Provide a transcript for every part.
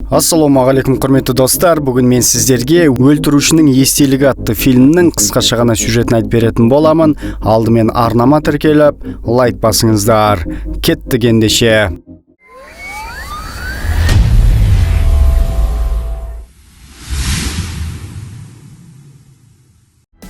Ассалаумағалейкум, құрметті достар. Бүгін мен сіздерге «Өлтірушінің естелігі» атты фильмнің қысқаша ғана сюжетін айтып беретін боламын. Алдымен арнама тіркеліп, лайк басыңыздар. Кеттік ендеше.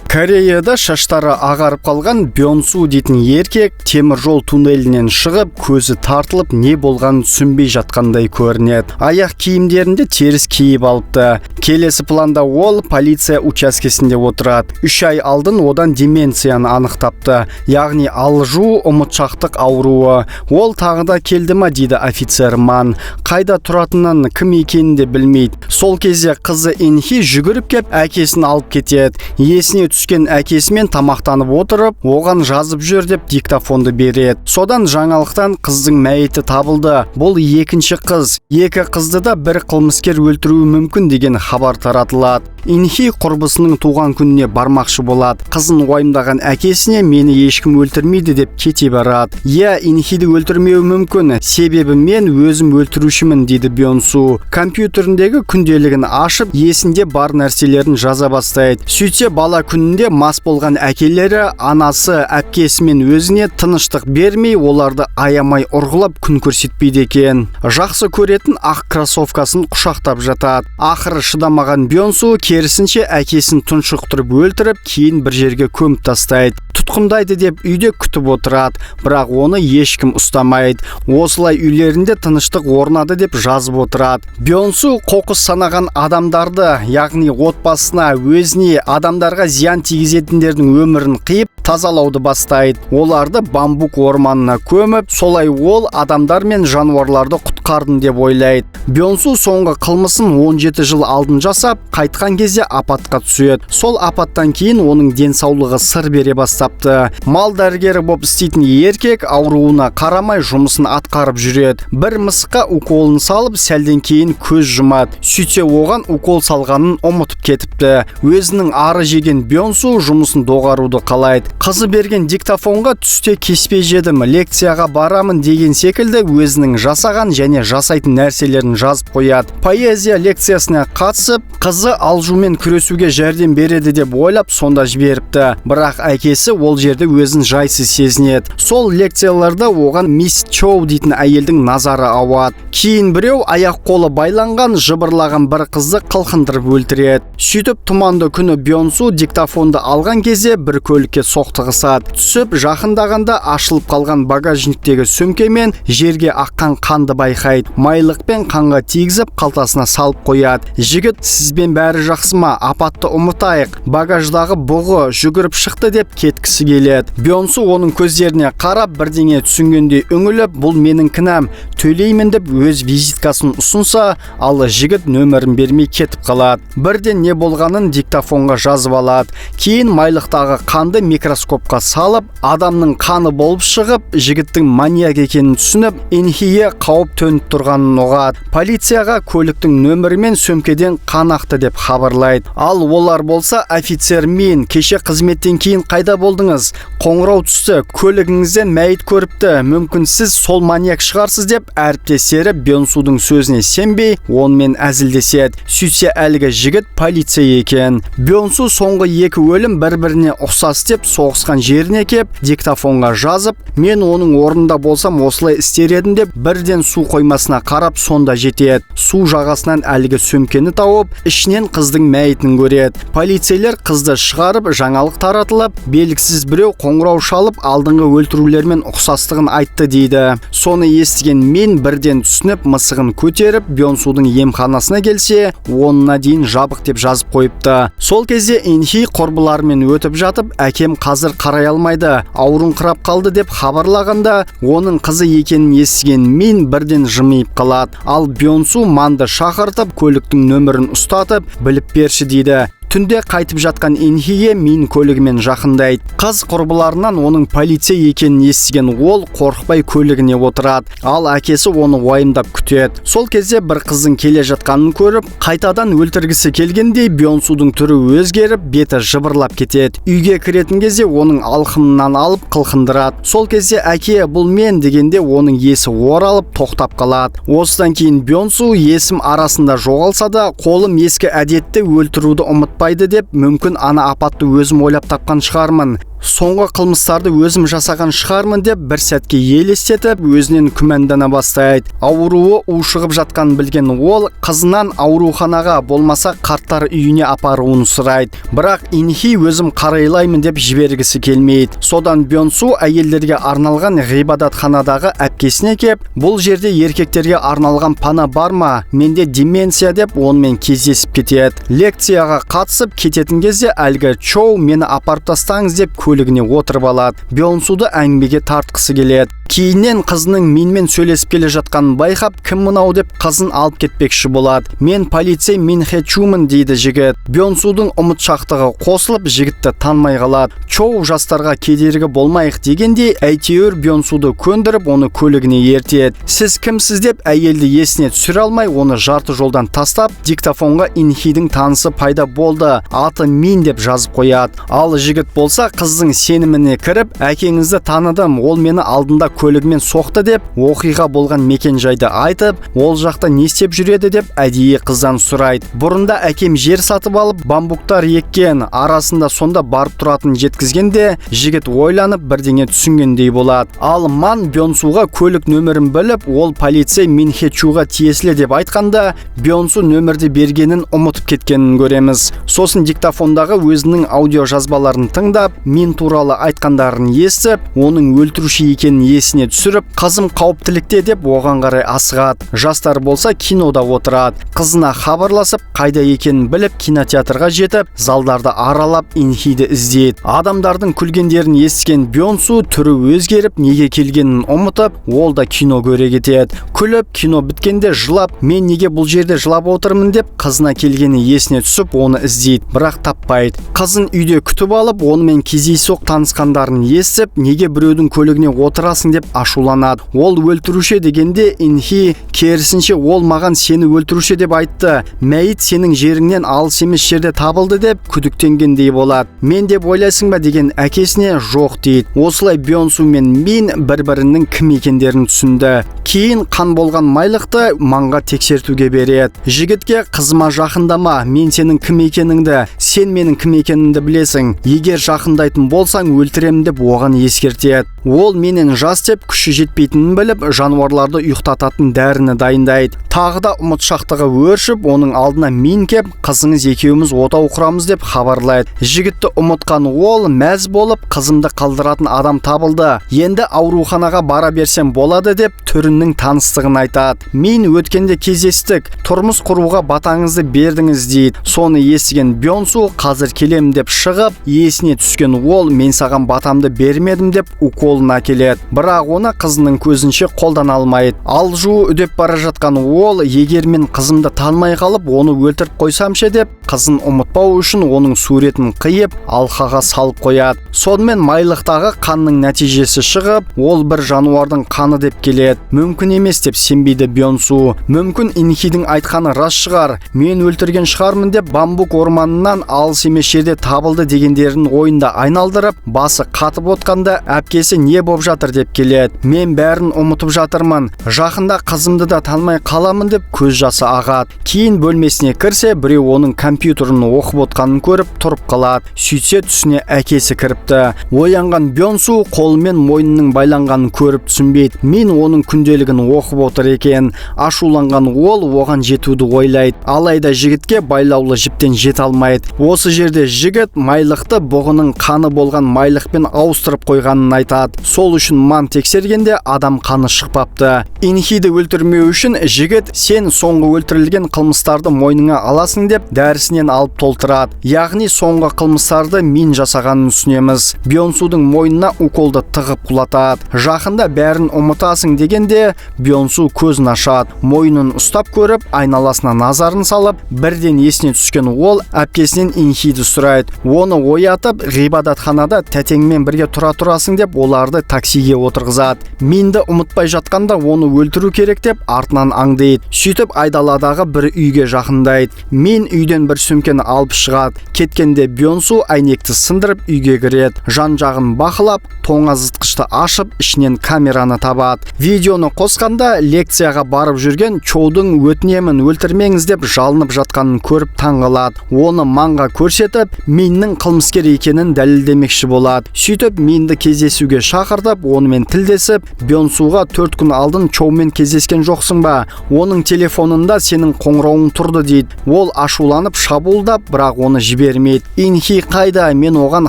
Кореяда шаштары ағарып қалған Бёнсу дейтін еркек темір жол туннелінен шығып, көзі тартылып, не болғанын түсінбей жатқандай көрінеді. Аяқ киімдерінде теріс киіп алыпты. Келесі планда ол полиция учаскесінде отырады. 3 ай алдын одан деменцияны анықтапты, яғни алжу, ұмытшақтық ауруы. Ол тағы да келді ма, дейді офицер Ман. Қайда тұратынын, кім екенін де білмейді. Сол кезде қызы Инхи жүгіріп кеп, әкесін алып кетеді. Есіне түскен әкесімен тамақтанып отырып, оған жазып жүр деп диктофонды береді. Содан жаңалықтан қыздың мәйіті табылды, бұл екінші қыз, екі қызды да бір қылмыскер өлтіруі мүмкін деген хабар таратылады. Инхи құрбысының туған күніне бармақшы болады. Қызын уайымдаған әкесіне мені ешкім өлтірмейді деп кете барады. Иә, Инхиді өлтірмеуі мүмкін, себебі мен өзім өлтірушімін, дейді Бёнсу. Компьютеріндегі күнделігін ашып, есінде бар нәрселерін жаза бастайды. Сөйтсе, бала күнінде мас болған әкелері анасы, әпкесі мен өзіне тыныштық бермей, оларды аямай ұрғылап күн көрсетпейді екен. Жақсы көретін ақ кроссовкасын құшақтап жатады. Ақыры шыдамаған Бёнсу керісінше әкесін тұншықтырып өлтіріп, кейін бір жерге көміп тастайды. Тұтқындайды деп үйде күтіп отырады, бірақ оны ешкім ұстамайды. Осылай үйлерінде тыныштық орнады деп жазып отырады. Бёнсу қоқыс санаған адамдарды, яғни отбасына, өзіне, адамдарға зиян тигізетіндердің өмірін қиып, тазалауды бастайды. Оларды бамбук орманына көміп, солай ол адамдар мен жануарларды құтқардым деп ойлайды. Бёнсу соңғы қылмысын 17 жыл алдын жасап, қайтқан кезде апатқа түседі. Сол апаттан кейін оның денсаулығы сыр бере бастапты. Мал дәрігері боп істейтін еркек ауруына қарамай жұмысын атқарып жүреді. Бір мысыққа уколын салып, сәлден кейін көз жұмады. Сөйтсе, оған укол салғанын ұмытып кетіпті. Өзінің ары жеген Бёнсу жұмысын доғаруды қалайды. Қызы берген диктофонға түсте кеспе жедім, лекцияға барамын деген секілді өзінің жасаған және жасайтын нәрселерін жазып қояды. Поэзия лекциясына қатысып, қызы алжумен күресуге жәрдем береді деп ойлап, сонда жіберіпті. Бірақ әкесі ол жерде өзін жайсыз сезінеді. Сол лекцияларда оған мисс Чоу дейтін әйелдің назары ауады. Кейін біреу аяқ қолы байланған, жыбырлаған бір қызды қылқындырып өлтіреді. Сөйтіп тұманды күні Бёнсу диктофонды алған кезде бір көлікке соқтығысады. Түсіп жақындағанда ашылып қалған багажниктегі сөмкемен жерге аққан қанды байқайды. Майлықпен қанға тигізіп, қалтасына салып қояды. Жігіт, сізбен бәрі жақсы ма? Апатты ұмытайық. Багаждағы бұғы жүгіріп шықты деп кеткісі келеді. Бёнсу оның көздеріне қарап, бірдеңе түсінгендей үңіліп, бұл менің кінәм, төлеймін деп өз визиткасын ұсынса, ал жігіт нөмірін бермей кетіп қалады. Бірден не болғанын диктофонға жазып алады. Кейін майлықтағы қанды микроскопқа салып, адамның қаны болып шығып, жігіттің маньяк екенін түсініп, Инхие қауіп төніп тұрғанын ұғады. Полицияға көліктің нөмірімен сөмкеден қан ақты деп хабарлайды. Ал олар болса, офицер мен кеше қызметтен кейін қайда болдыңыз? Қоңырау түсті, көлігіңізден мәйіт көріпті, мүмкін сіз сол маньяк шығарсыз деп әріптестері Бёнсудың сөзіне сенбей, онымен әзілдеседі. Сөйтсе, әлгі жігіт полиция екен. Бёнсу соңғы екі өлім бір-біріне ұқсас деп соғысқан жеріне кеп, диктофонға жазып, мен оның орнында болсам осылай істер едім деп бірден су қоймасына қарап сонда жетеді. Су жағасынан әлгі сөмкені тауып, ішінен қыздың мәйітін көреді. Полицейлер қызды шығарып, жаңалық таратылып, белгісіз біреу қоңырау шалып, алдыңғы өлтірулермен ұқсастығын айтты дейді. Соны естіген мен бірден түсініп, мысығын көтеріп, Бёнсудың емханасына келсе, 10-на дейін жабық деп жазып қойыпты. Сол кезде Инхи құрбыларымен өтіп жатып, әкем қазір қарай алмайды, ауырыңқырап қалды деп хабарлағанда, оның қызы екенін естіген мен бірден жымиып қалады. Ал Бёнсу Манды шақыртып, көліктің нөмірін ұстатып, біліп берші дейді. Түнде қайтып жатқан Инхиге Мин көлігімен жақындайды. Қыз құрбыларынан оның полицей екенін естіген ол қорықпай көлігіне отырады, ал әкесі оны уайымдап күтеді. Сол кезде бір қыздың келе жатқанын көріп, қайтадан өлтіргісі келгендей Бьонсудың түрі өзгеріп, беті жыбырлап кетеді. Үйге кіретін кезде оның алқымынан алып қылқындырады. Сол кезде «Әке, бұл мен» дегенде оның есі оралып, тоқтап қалады. Осыдан кейін Бьонсу «Есім арасында жоғалса да, қолым ескі әдетті өлтіруді ұмытпайды» деп, «Мүмкін, ана апатты өзім ойлап тапқан шығармын, соңғы қылмыстарды өзім жасаған шығармын» деп бір сәтке елестетіп, өзінен күмәндана бастайды. Ауруы ушығып жатқанын білген ол қызынан ауруханаға, болмаса қарттар үйіне апаруын сұрайды. Бірақ Инхи «Өзім қарайлаймын» деп жібергісі келмейді. Содан Бьонсу әйелдерге арналған ғибадатханадағы әпкесіне кеп, «Бұл жерде еркектерге арналған пана бар ма? Менде деменция» деп онымен кездесіп кетеді. Лекцияға қатысып кететін кезде әлгі Чоу «Мені апарып тастаңыз» деп көлігіне отырып алады. Бьонсуды әңгімеге тартқысы келеді. Кейіннен қызының менімен сөйлесіп келе жатқанын байқап, «Кім мынау?» деп қызын алып кетпекші болады. «Мен полицей Мин Хечумын», – дейді жігіт. Бьонсудың ұмытшақтығы қосылып, жігітті танымай қалады. Чоу жастарға кедергі болмайық дегендей, әйтеуір Бьонсуды көндіріп, оны көлігіне ертеді. «Сіз кімсіз?» деп әйелді есіне түсіре алмай, оны жарты жолдан тастап, диктофонға «Инхидің танысы пайда болды, аты Мин» деп жазып қояды. Ал жігіт болса қыздың сеніміне кіріп, «Әкеңізді таныдым, ол мені алдында көлігімен соқты» деп, оқиға болған мекен жайды айтып, «Ол жақта не істеп жүреді?» деп әдейі қыздан сұрайды. Бұрында әкем жер сатып алып, бамбуктар еккен, арасында сонда барып тұратынын жеткізгенде, жігіт ойланып, бірдеңе түсінгендей болады. Ал Ман Бьонсуға көлік нөмірін біліп, ол полицей Минхечуға тиесілі деп айтқанда, Бьонсу нөмірді бергенін ұмытып кеткенін көреміз. Сосын диктофондағы өзінің аудио жазбаларын тыңдап, Мин туралы айтқандарын естіп, оның өлтіруші екенін есіне түсіріп, «Қызым қауіптілікте» деп оған қарай асығады. Жастар болса кинода отырады. Қызына хабарласып, қайда екенін біліп, кинотеатрға жетіп, залдарды аралап, Инхиді іздейді. Адамдардың күлгендерін естіген Бьонсу түрі өзгеріп, неге келгенін ұмытып, ол да кино көре кетеді. Күліп, кино біткенде жылап, «Мен неге бұл жерде жылап отырмын?» деп қызына келгені есіне түсіп, оны іздейді, бірақ таппайды. Қызын үйде күтіп алып, онымен кездейсоқ танысқандарын естіп, «Неге біреудің көлігіне отырасың?» деп ашуланады. «Ол өлтіруші» дегенде Инхи «Керісінше, ол маған сені өлтіруші деп айтты, мәйіт сенің жеріңнен алыс емес жерде табылды» деп күдіктенгендей болады. «Мен деп ойлайсың ба?» деген әкесіне «Жоқ» дейді. Осылай Бьонсу мен Мин бір бірінің кім екендерін түсінді. Кейін қан болған майлықты Манға тексертуге береді. Жігітке «Қызыма жақындама, мен сенің кім екеніңді, сен менің кім екенімді білесің, егер жақындайтын болсаң, өлтіремін» деп оған ескертеді. Ол менен жас деп күші жетпейтінін біліп, жануарларды ұйықтататын дәріні дайындайды. Тағы да ұмытшақтығы өршіп, оның алдына Мин кеп, «Қызыңыз екеуміз отау құрамыз» деп хабарлайды. Жігітті ұмытқан ол мәз болып, «Қызымды қалдыратын адам табылды, енді ауруханаға бара берсем болады» деп түрінің таныстығын айтады. «Мин, өткенде кездестік, тұрмыс құруға батаңызды бердіңіз» дейді. Соны естіген Бьонсу «Қазір келемін» деп шығып, есіне түскен ол «Мен саған батамды бермедім» деп уколын әкеледі, бірақ оны қызының көзінше қолдана алмайды. Алжуы үдеп бара жатқан ол «Егер мен қызымды танымай қалып, оны өлтіріп қойсам ше?» деп, қызын ұмытпау үшін оның суретін қиып, алқаға салып қояды. Сонымен майлықтағы қанның нәтижесі шығып, ол бір жануардың қаны деп келеді. «Мүмкін емес» деп сенбейді Бьонсу. «Мүмкін, Инхидің айтқаны рас шығар, мен өлтірген шығармын» деп, бамбук орманынан алыс емес жерде табылды дегендерін ойында айналдырып, басы қатып отқанда әпкесі «Не боп жатыр?» деп келеді. «Мен бәрін ұмытып жатырмын, жақында қызымды да танымай қаламын» деп көз жасы ағады. Кейін бөлмесіне кірсе, біреу оның компьютерін оқып отқанын көріп тұрып қалады. Сөйтсе, түсіне әкесі кіріпті. Оянған Бьонсу қолымен мойнының байланғанын көріп түсінбейді. Мин оның күнделігін оқып отыр екен. Ашуланған ол оған жетуді ойлайды, алайда жігітке байлаулы жіптен жете алмайды. Осы жерде жігіт майлықты бұғының қаны қаны болған майлықпен ауыстырып қойғанын айтады. Сол үшін Ман тексергенде адам қаны шықпапты. Инхиді өлтірмеу үшін жігіт сен соңғы өлтірілген қылмыстарды мойныңа аласың деп дәрісінен алып толтырады. Яғни соңғы қылмыстарды Мин жасағанын түсінеміз. Бьонсудың мойнына уколды тығып құлатады. Жақында бәрін ұмытасың дегенде Бьонсу көзін ашады. Мойнын ұстап көріп, айналасына назарын салып, бірден есіне түскен ол әпкесінен Инхиді сұрайды. Оны оятып, ғибадатханада тәтеңмен бірге тұра тұрасың деп оларды таксиге отырғызады. Минді ұмытпай жатқанда оны өлтіру керек деп артынан аңдиды. Сөйтіп айдаладағы бір үйге жақындайды. Мин үйден бір сөмкені алып шығады. Кеткенде Бьонсу әйнекті сындырып үйге кіреді. Жан-жағын бақылап, тоңазытқышты ашып, ішінен камераны табады. Видеоны қосқанда лекцияға барып жүрген Чоудың өтінемін өлтірмеңіз деп жалынып жатқанын көріп таңғалады. Оны Манға көрсетіп, Миннің қылмыскер екенін дәлелдемекші болады. Сөйтіп Минді кездесуге шақыртып, онымен тілдесіп, Бьонсуға 4 күн алдын Чоумен кездескен жоқсың ба? Оның телефонында сенің қоңырауың тұрды дейді. Ол ашуланып шабуылдап, бірақ оны жібермейді. Инхи қайда, мен оған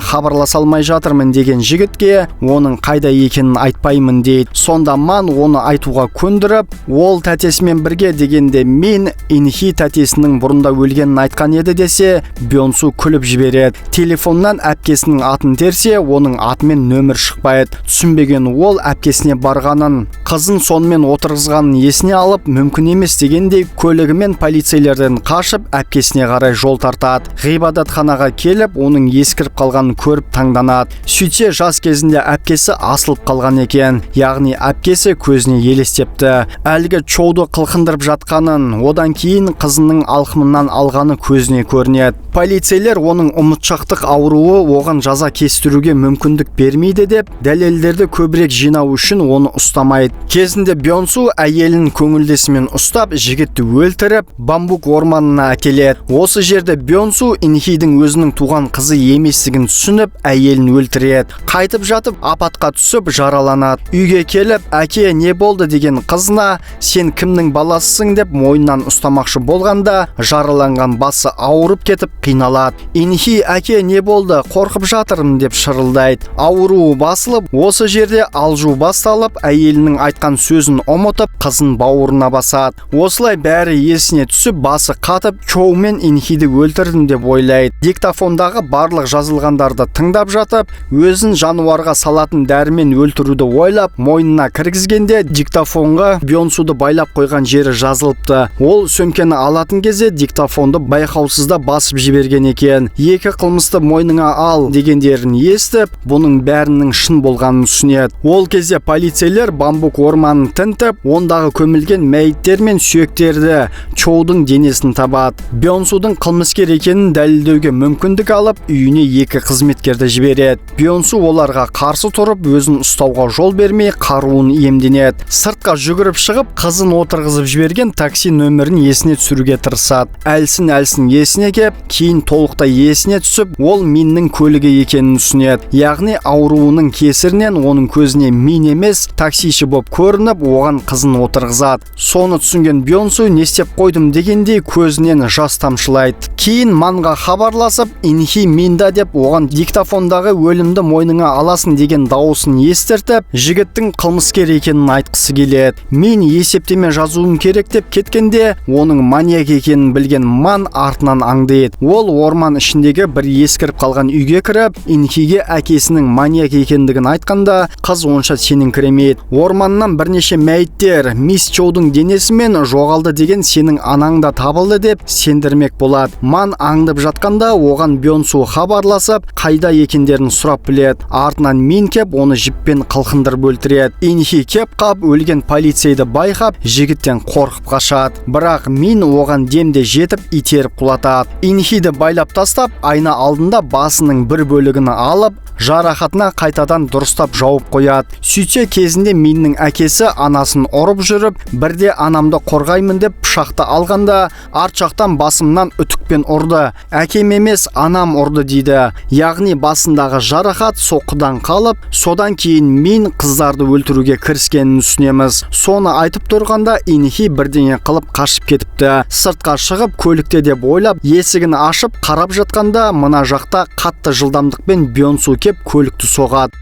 хабарласа алмай жатырмын деген жігітке оның қайда екенін айтпаймын дейді. Сонда Ман оны айтуға көндіріп, ол тәтесімен бірге дегенде Мин Инхи тәтесінің бұрында өлгенін айтқан еді десе, Бьонсу күліп жібереді. Телефоннан әпкесінің атын терсе, оның атымен нөмір шықпайды. Түсінбеген ол әпкесіне барғанын, қызын сонымен отырғызғанын есіне алып, мүмкін емес дегендей көлігімен полицейлерден қашып, әпкесіне қарай жол тартады. Ғибадатханаға келіп, оның ескіріп қалғанын көріп таңданады. Сөйтсе, жас кезінде әпкесі асылып қалған екен. Яғни әпкесі көзіне елестепті. Әлгі Чоуды қылқындырып жатқанын, одан кейін қызының алқымынан алғаны көзіне көрінеді. Полицейлер оның ұмытшақтық ауруы оған жаза кестіруге мүмкіндік бермейді деп, дәлелдерді көбірек жинау үшін оны ұстамайды. Кезінде Бьонсу әйелін көңілдесімен ұстап, жігітті өлтіріп, бамбук орманына әкеледі. Осы жерде Бьонсу Инхидің өзінің туған қызы еместігін түсініп, әйелін өлтіреді. Қайтып жатып, апатқа түсіп, жараланады. Үйге келіп, әке не болды деген қызына, сен кімнің баласысың деп мойнынан ұстамақшы болғанда, жараланған басы ауырып кетіп қиналады. Инхи әке не болды, қорқып жатырмын деп шырылдайды. Ауруы басылып, осы жерде алжу басталып, әйелінің айтқан сөзін ұмытып, қызын бауырына басады. Осылай бәрі есіне түсіп, басы қатып, Чоу мен Инхиді өлтірдім деп ойлайды. Диктофондағы барлық жазылғандарды тыңдап жатып, өзін жануарға салатын дәрімен өлтіруді ойлап, мойнына кіргізгенде диктофонға Бьонсуды байлап қойған жері жазылыпты. Ол сөмкені алатын кезде диктофонды байқаусызда басып жіберген екен. Екі қылмысты мойныңа ал дегендерін естіп, бұның бәрінің шын болғанын түсінеді. Ол кезде полицейлер бамбук орманын тінтіп, ондағы көмілген мәйіттер мен сүйектерді, Чоудың денесін табады. Бьонсудың қылмыскер екенін дәлелдеуге мүмкіндік алып, үйіне екі қызметкерді жібереді. Бьонсу оларға қарсы тұрып, өзін ұстауға жол бермей, қаруын иемденеді. Сыртқа жүгіріп шығып, қызын отырғызып жіберген такси нөмірін есіне түсіруге тырысады. Әлсін-әлсін есіне кеп, кейін толықтай есіне түсіп, ол Миннің көлігі екенін түсінеді. Яғни ауруының кесірінен оның көзіне Мин емес, таксиші боп көрініп, оған қызын отырғызады. Соны түсінген Бьонсу не істеп қойдым дегендей көзінен жас тамшылайды. Кейін Манға хабарласып, Инхи Минда деп оған диктофондағы өлімді мойныңа аласың деген дауысын естіртіп, жігіттің қылмыскер екенін айтқысы келеді. Мен есептеме жазуым керек деп кеткенде, оның маньяк екенін білген Ман артынан аңдиды. Ол орман ішіндегі бір ескіріп қалған үйге кіріп, Инхиге әкесінің маньяк екендігін айтқанда, қыз онша сеніңкіремейді. Орманнан бірнеше мәйіттер, мисс Чоудың денесімен жоғалды деген сенің анаң да табылды деп сендірмек болады. Ман аңдып жатқанда оған Бьонсу хабарласып, қайда екендерін сұрап біледі. Артынан Мин кеп оны жіппен қылқындырып өлтіреді. Инхи кеп қап өлген полицейді байқап, жігіттен қорқып қашады. Бірақ Мин оған демде жетіп итеріп құлатады. Инхиді байлап тастап, айна алдында басының бір бөлігін алып, жарақатына қайтадан дұрыстап жауып қояды. Сөйтсе кезінде Миннің әкесі анасын ұрып жүріп, бірде анамды қорғаймын деп пышақты алғанда, арт жақтан басымнан үтікпен ұрды. Әкем емес, анам ұрды дейді. Яғни басындағы жарақат соққыдан қалып, содан кейін Мин қыздарды өлтіруге кіріскенін түсінеміз. Соны айтып тұрғанда Инхи бірдеңе қылып қашып кетіпті. Сыртқа шығып көлікте деп ойлап, есігін ашып ашып қарап жатқанда, мына жақта қатты жылдамдықпен Бёнсу кеп көлікті соғады.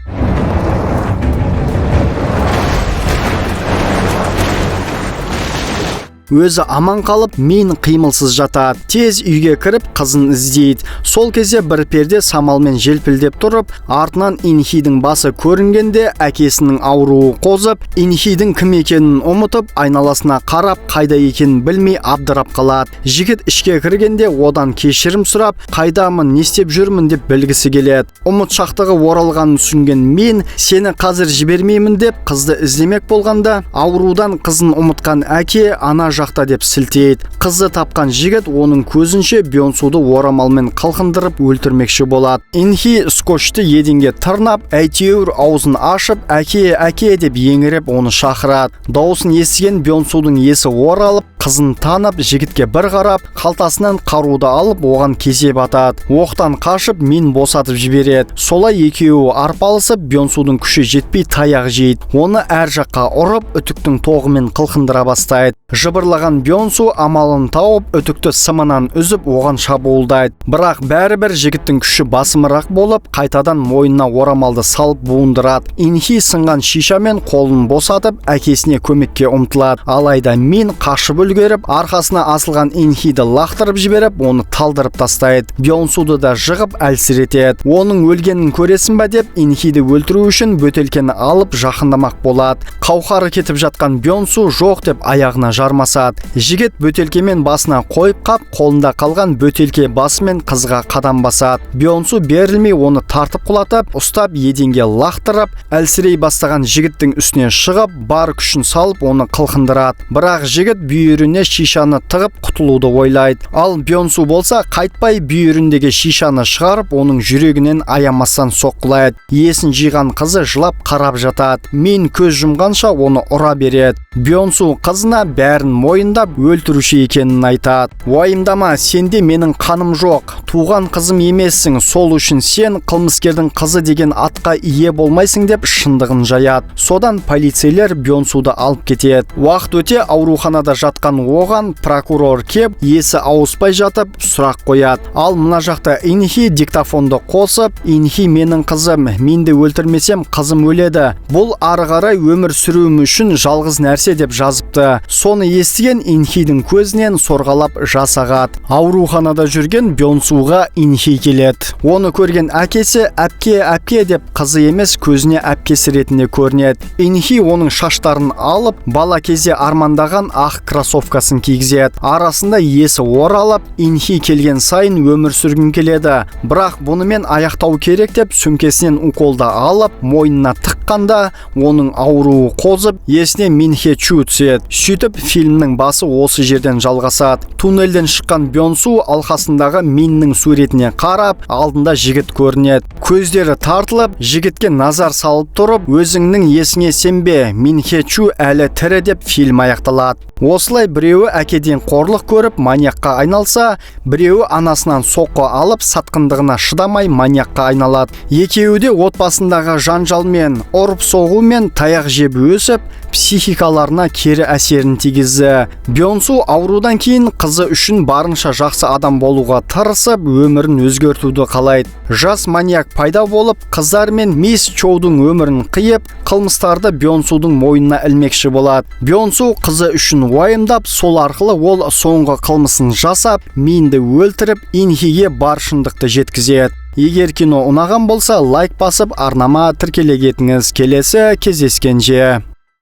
Өзі аман қалып, Мин қимылсыз жатады. Тез үйге кіріп, қызын іздейді. Сол кезде бір перде самалмен желпілдеп тұрып, артынан Инхидің басы көрінгенде әкесінің ауруы қозып, Инхидің кім екенін ұмытып, айналасына қарап, қайда екенін білмей абдырап қалады. Жігіт ішке кіргенде одан кешірім сұрап, қайдамын, не істеп жүрмін деп білгісі келеді. Ұмытшақтығы оралғанын түсінген Мин, сені қазір жібермеймін деп қызды іздемек болғанда, аурудан қызын ұмытқан әке ана жақта деп сілтейді. Қызды тапқан жігіт оның көзінше Бёнсуды орамалмен қылқындырып өлтірмекші болады. Инхи скотчты еденге тырнап, әйтеуір аузын ашып, әке, әке деп еңіреп оны шақырады. Дауысын естіген Бёнсудың есі оралып, қызын танып, жігітке бір қарап, қалтасынан қаруды алып, оған кезеп атады. Оқтан қашып, Мин босатып жібереді. Солай екеуі арпалысып, Бёнсудың күші жетпей таяқ жейді. Оны әр жаққа ұрып, үтіктің тоғымен қылқындыра бастайды. Жыбырлаған Бёнсу амалын тауып, үтікті сымынан үзіп, оған шабуылдайды. Бірақ бәрібір жігіттің күші басымырақ болып, қайтадан мойнына орамалды салып буындырады. Инхи сынған шишамен қолын босатып, әкесіне көмекке ұмтылады. Алайда Мин қашып үлгеріп, арқасына асылған Инхиді лақтырып жіберіп, оны талдырып тастайды. Бёнсуды да жығып әлсіретеді. Оның өлгенін көресің ба деп Инхиді өлтіру үшін бөтелкені алып жақындамақ болады. Қауқары кетіп жатқан Бёнсу жоқ деп аяғына жармасады. Жігіт бөтелкемен басына қойып қап, қолында қалған бөтелке басымен қызға қадам басады. Бёнсу берілмей оны тартып құлатып, ұстап еденге лақтырып, әлсірей бастаған жігіттің үстіне шығып, бар күшін салып оны қылқындырады. Бірақ жігіт бүйіріне шишаны тығып құтылуды ойлайды. Ал Бёнсу болса қайтпай бүйіріндегі шишаны шығарып, оның жүрегінен аямастан соққылайды. Есін жиған қызы жылап қарап жатады. Мин көз жұмғанша оны ұра береді. Бёнсу қызына бәрін мойындап өлтіруші екенін айтады. Уайымдама, сенде менің қаным жоқ. Туған қызым емессің, сол үшін сен қылмыскердің қызы деген атқа ие болмайсың деп шындығын жаяды. Содан полицейлер Бёнсуды алып кетеді. Уақыт өте ауруханада жатқан оған прокурор кеп, есі ауыспай жатып сұрақ қояды. Ал мына жақта Инхи диктофонды қосып, Инхи менің қызым, менді өлтірмесем қызым өледі. Бұл ары қарай өмір сүруім үшін жалғыз нәрсе деп жазыпты. Соны естіген Инхидің көзінен сорғалап жас ағады. Ауруханада жүрген Бёнсуға Инхи келеді. Оны көрген әкесі әпке, әпке деп қызы емес көзіне әпкесі ретінде көрінеді. Инхи оның шаштарын алып, бала кезде армандаған ақ кроссовкасын кигізеді. Арасында есі оралып, Инхи келген сайын өмір сүргім келеді. Бірақ бұнымен аяқтау керек деп сөмкесінен уколды алып, мойнына тыққанда оның ауруы қозып, есіне Минхе Чу түседі. Сөйтіп фильмнің басы осы жерден жалғасады. Туннельден шыққан Бёнсу алқасындағы Миннің суретіне қарап, алдында жігіт көрінеді. Көздері тартылып, жігітке назар салып тұрып, өзіңнің есіңе сенбе, Минхе Чу әлі тірі деп фильм аяқталады. Осылай біреуі әкеден қорлық көріп маньякқа айналса, біреуі анасынан соққы алып сатқындығына шыдамай маньякқа айналады. Екеуі де отбасындағы жанжалмен, ұрып-соғумен таяқ жеп өсіп, психикаларына кері әсерін тигізді. Бёнсу аурудан кейін қызы үшін барынша жақсы адам болуға тырысып, өмірін өзгертуді қалайды. Жас маньяк пайда болып, қыздар мен мисс Чоудың өмірін қиып, қылмыстарды Бёнсудың мойнына ілмекші болады. Бёнсу қызы үшін уайымдап, сол арқылы ол соңғы қылмысын жасап, Минді өлтіріп, Инхиге бар шындықты жеткізеді. Егер кино ұнаған болса, лайк басып, арнама тіркеле кетіңіз. Келесі кездескенше.